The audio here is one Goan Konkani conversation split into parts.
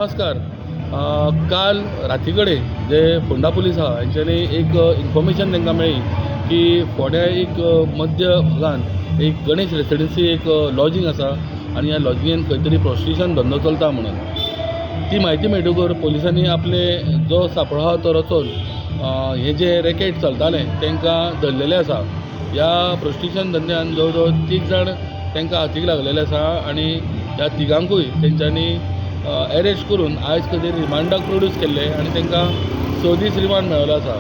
नमस्कार. काल राती कडेन जे फोंडा पुलीस आहा हेंच्यांनी एक इन्फॉर्मेशन तांकां मेळ्ळी की फोंड्या एक मध्य भागान एक गणेश रेसिडेन्सी एक लॉजींग आसा आनी ह्या लॉजिंगेन खंय तरी प्रोस्टिट्युशन धंदो चलता म्हणून. ती म्हायती मेळटकूच पुलिसांनी आपले जो सांपळो आहा तो रचून हें जें रॅकेट चलतालें तांकां धरलेलें आसा. ह्या प्रोस्टिट्युशन धंद्यान जवळ जवळ 3 जाण तांकां हातीक लागलेले आसा आनी ह्या तिगांकूय तेंच्यांनी एरेस्ट करून आयज खंय तरी रिमांडाक प्रोड्यूस केल्ले आनी तांकां 6 दीस रिमांड मेळिल्लो आसा.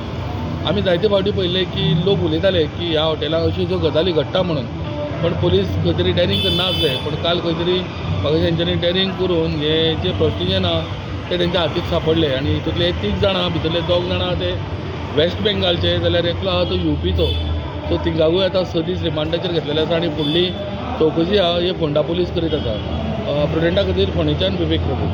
आमी जायते फावटी पळयल्ले की लोक उलयताले की ह्या हॉटेलांत अश्यो अश्यो गजाली घडटा म्हणून, पण पुलीस खंय तरी डॅरिंग करना आसले. पूण काल खंय तरी म्हाका तेंच्यांनी डॅरिंग करून हे जे प्रोस्टिट्युशन आहा ते तेंच्या हातीक सांपडले आनी हितूंतले 3 जाणां भितरले 2 जाणां ते वेस्ट बेंगालचे, जाल्यार एकलो आहा तो युपीचो. सो तिगांकूय आतां 6 दीस रिमांडाचेर घेतलेले आसा आनी फुडली चवकशी आहा ही फोंडा पुलीस करीत आसा. प्रुडंटा खातीर फोंडेच्यान विवेक प्रभू.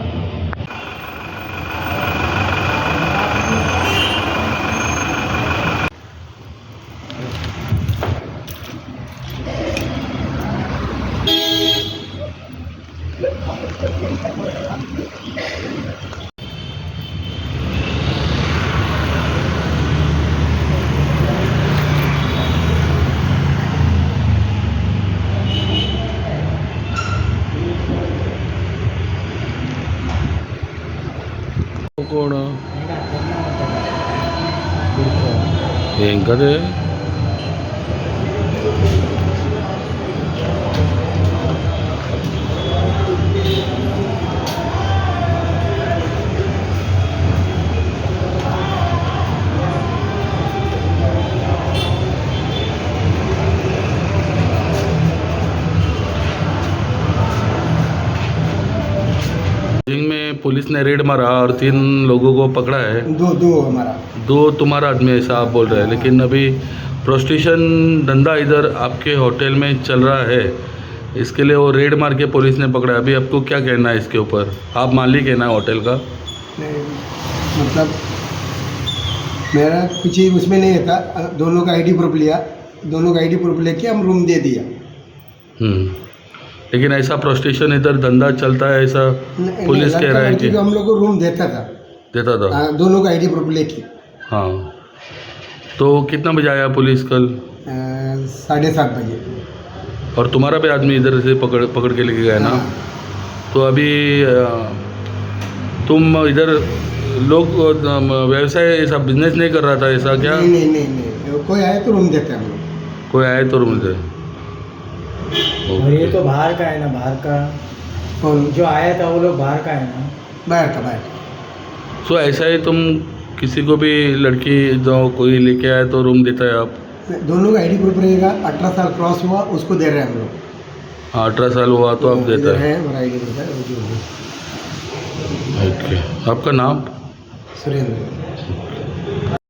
कोण हेंका ते में पुलिस ने रेड मारा और 3 लोगों को पकड़ा है. दो हमारा 2 तुम्हारा आदमी ऐसा आप बोल रहे हैं, लेकिन अभी प्रोस्टिट्यूशन धंधा इधर आपके होटल में चल रहा है, इसके लिए वो रेड मार के पुलिस ने पकड़ा है. अभी आपको क्या कहना है इसके ऊपर? आप मालिक है ना होटल का? नहीं, मतलब मेरा कुछ ही उसमें नहीं था. दोनों का आईडी प्रूफ लिया, दोनों का आईडी प्रूफ लेके हम रूम दे दिया. लेकिन ऐसा प्रोस्टिट्यूशन इधर धंधा चलता है ऐसा पुलिस कह रहा है कि हम लोग को रूम देता था. देता था. हाँ, दोनों का आईडी प्रूफ लेके. हाँ, तो कितना बजे आया पुलिस कल? 7:30 बजे. और तुम्हारा भी आदमी इधर से पकड़ पकड़ के लेके गया ना? हाँ। तो अभी तुम इधर लोग व्यवसाय ऐसा बिजनेस नहीं कर रहा था ऐसा क्या? नहीं नहीं नहीं नहीं, कोई आए तो रूम देते हम लोग. कोई आए तो रूम दे. और ये तो बाहर का है ना, बाहर का कौन? जो आया था वो लोग बाहर का है ना. बाहर का, बाहर. सो ऐसा ही तुम किसी को भी लड़की जो कोई लेके आए तो रूम देता है आप? दोनों का आईडी प्रूफ रहेगा. 18 साल क्रॉस हुआ उसको दे रहे हैं हम लोग. हाँ, 18 साल हुआ तो आप देता है. है और आईडी प्रूफ है वो जो है. ओके, आपका नाम? सुरेंद्र.